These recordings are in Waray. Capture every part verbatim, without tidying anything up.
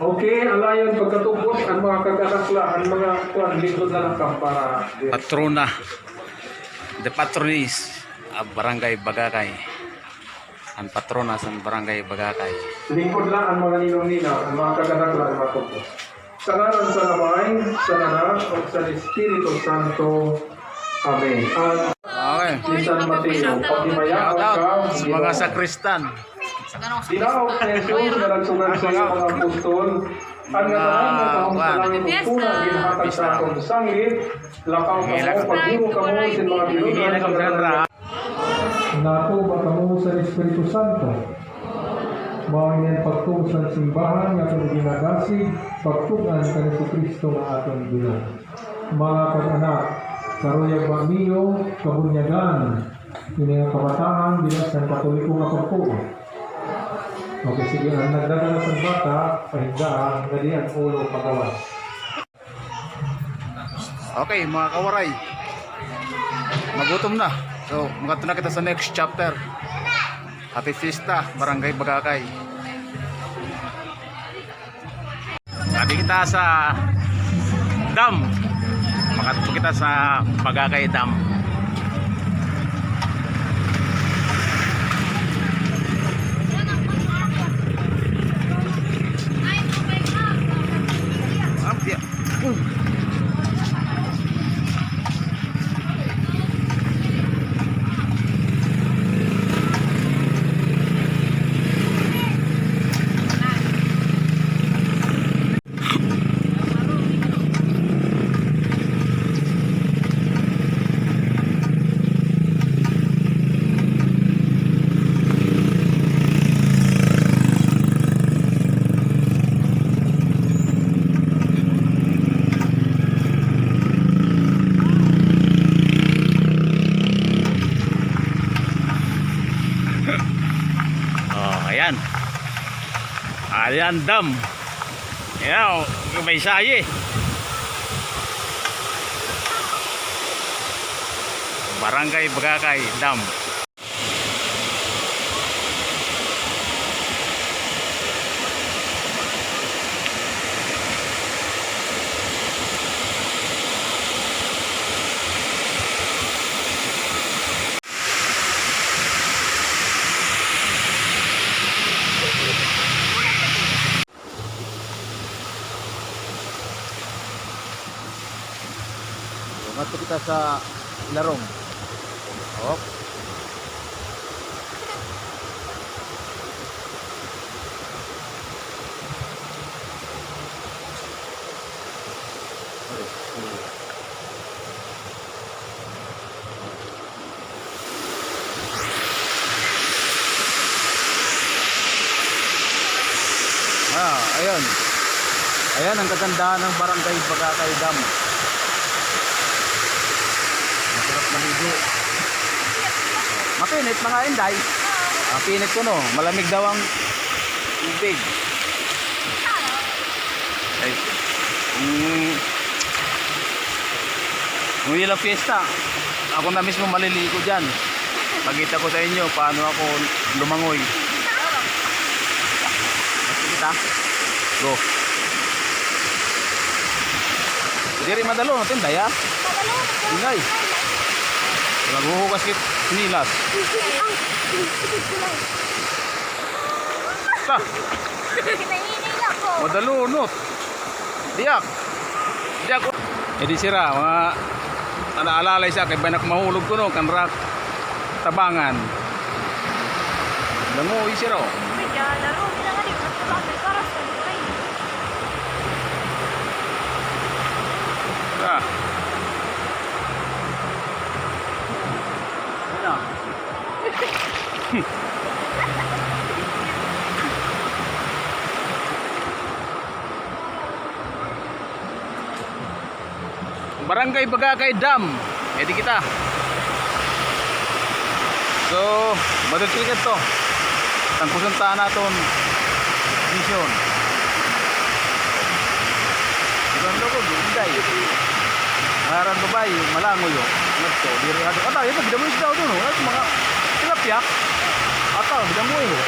Okay, alayon pagkatubos, an mga kag-anak la, an mga kuan, lingkod na la kan para Patrona, the patroness of Barangay Bagakay. An patrona san Barangay Bagakay. Lingkod la an mga ninong-nina, an mga kag-anak la, an mga tubos. Sa ngaran san Amay, san Anak, ug san Espiritu Santo. Amen. An Okay. ni San Mateo, paghimayaon ka, Ginoo. Sa mga sakristan. Dinaog ni Jesus nga nagsugat sa mga apostol, an ngatanan nga kahumtalangan ug puna ginhatag sa akon sanglit, lakaw kamo, paghimo kamo sin mga binuloan sa ngatanan. Natuba kamo sa Espiritu Santo. Mao ini an pagtuo san simbahan nga aton ginadasig, pagtug-an kan Jesucristo nga aton Ginoo. Mga kag-anak, karuyag ba niyo kabunyagan ini nga kabataan dida san Katoliko nga pagtuo? Okay, sige, an nagdadala san bata, pahindaa, ngadi an ulo pagawas. Okay, mga kawaray. Magutom na. So, magadto na kita sa next chapter. Happy Fiesta, Barangay Bagakay. Adi kita sa dam. Makadto kita sa Bagakay Dam. Ah, yeah. Oh, ayan. Ayan, dam. Ayan, oh, may sayi. Barangay Bagakay Dam. So, ngadto kita sa ilarom. Hop. Ah, ayan. Ayan ang kagandahan ng Barangay Bagakay Dam. Masarap maligo. Mapinit, mga inday. Ah, pinit kuno. Malamig daw ang tubig. Ay, mm. Kung ilang fiesta, ako na mismo maliligo diyan. Pakita ko sa inyo paano ako lumangoy. Makikita? Go. Diri madalo, natin, daya. Ingay. Naghuhugas kit nilas. Ta. Kinainay na ako. Madalunot. Diak. Diak. Eh, di sira, mga naalala siya, kay banak mahulog kuno, kan rak tabangan. Langoy sira, oh. Ay, diyan, laro, di na nga, di ba? Ito ba? May karas, ano ba yun? Ah. Ano? Barangay Bagakay Dam. Edi kita. So, madutlikan to. Tangkuson ta an aton mission. Ito ang loko, Inday. Ngaran babae, Malangoy, oh. Ngadto, diri ato. Ata, ito, bida mo isda doon, oh. Ito, mga tilapia. Ata, bida mo, oh.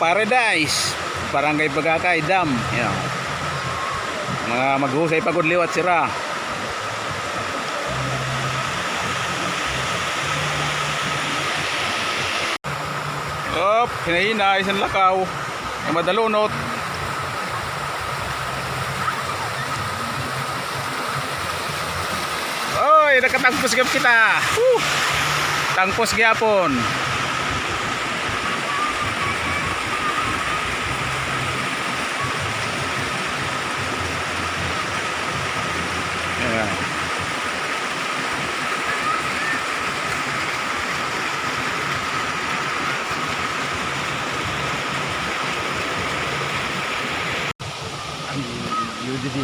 Paradise, Barangay Bagacay Dam. Yan. Mga maghusay pa gud liwat sira. Op, hinay-hinay, isan lakaw. Nga madalunot. Oy, nakatagpos gyud kita. Woo! Tagpos gyapon. Ayan. Ang U D D.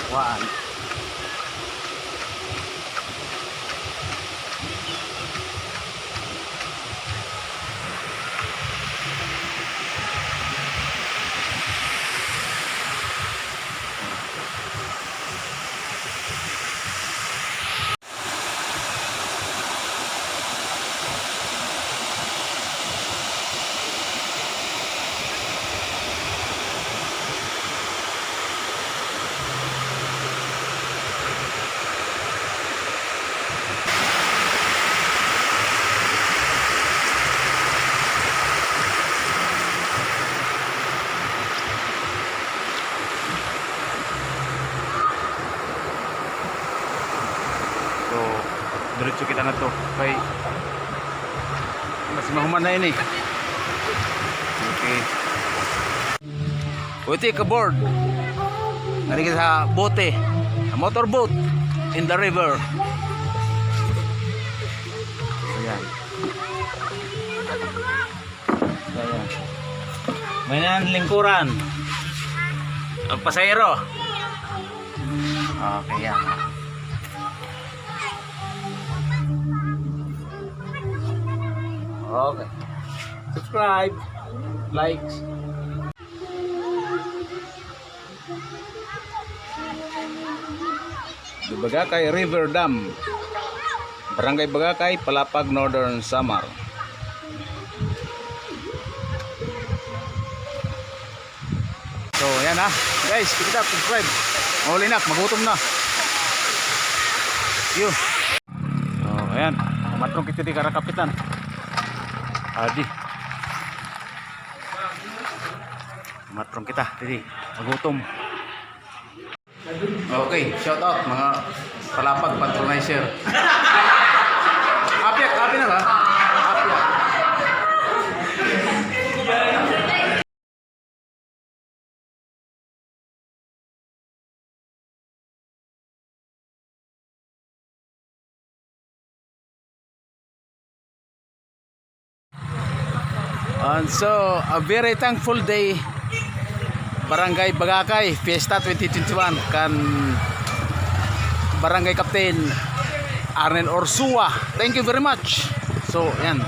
Kuan. So, diretso kita ngadto. Kay mas mahuman na ini. Okay. We take a board. Ngari kita sa bote. A motor boat in the river. Ayan. Ayan. May nan lingkuran. Ang pasahero. Okay, yan. Okay. Subscribe. Likes. The Bagacay River Dam, Barangay Bagacay, Palapag, Northern Samar. So, ayan ha. Guys, keep it up, subscribe. Mauli na, magutom na. Yun. So, ayan. Matrong kita di karakapitan. Adi. Matrong kita, didi. Magutom. Okay, shout out mga Palapag patronizer. Apyak, apyak na ba? Apyak. And so, a very thankful day, Barangay Bagacay, Fiesta twenty twenty-one, kan Barangay Captain Arnel Orsua. Thank you very much. So, yan.